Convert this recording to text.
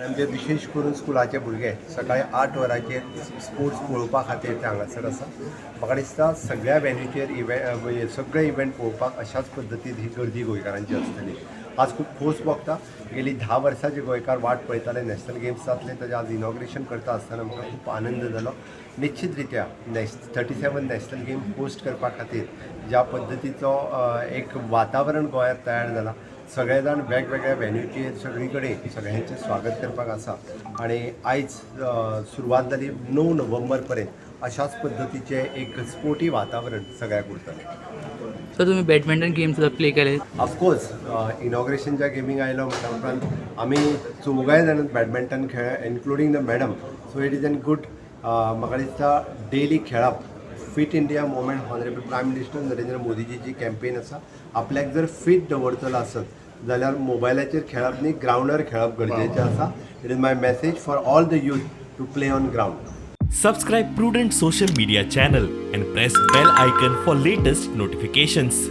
आनी आमचे विशेश करून स्कुलाचे भुरगे सकाळी 8 वरांचेर स्पोर्ट्स पळोवपा खातीर ते हांगासर आसा. म्हाका दिसता सगळ्या वेन्यूचेर इव्हेंट, सगळे इव्हेंट पळोवपाक अशाच पद्दतीन ही गर्दी गोंयकारांची आसतली. आज खूब खोस भोगता. गेली 10 वर्सां जे गोंयकार वाट पळयताले नॅशनल गेम्स जातले, ताजें आज इनॉग्रेशन करता आसतना म्हाका खूब आनंद जालो. निश्चित रित्या 37 नॅशनल गेम होस्ट करपा खातीर ज्या पद्दतीचो एक वातावरण गोंयांत तयार जाला, सगळे जाण वेगवेगळ्या वेन्यूचेर सगळी कडेन सगळ्यांचें स्वागत करपाक आसा आनी आयज सुरवात जाली, 9 नोव्हेंबर पर्यंत अशाच पद्दतीचें एक स्पोर्टी वातावरण सगळ्याक उरतलें. सर, तुम्ही बॅडमिंटन गेम सुद्धा प्ले केले. ऑफकोर्स, इनॉग्रेशनच्या गेमीक आयलो म्हटल्या उपरांत आमी चौगाय जाण बॅडमिंटन खेळ, including the madam, so it is an good. म्हाका दिसता डेली खेळप, fit India movement, honourable prime minister Narendra मोदीजीची campaign आसा. आपल्याक जर फीट दवरतलो आसत जाल्यार मोबायलाचेर खेळप न्ही, ग्रावंडार खेळप गरजेचें आसा. It is my message for all the youth to play on ground. Subscribe Prudent Social Media channel and press bell icon for latest notifications.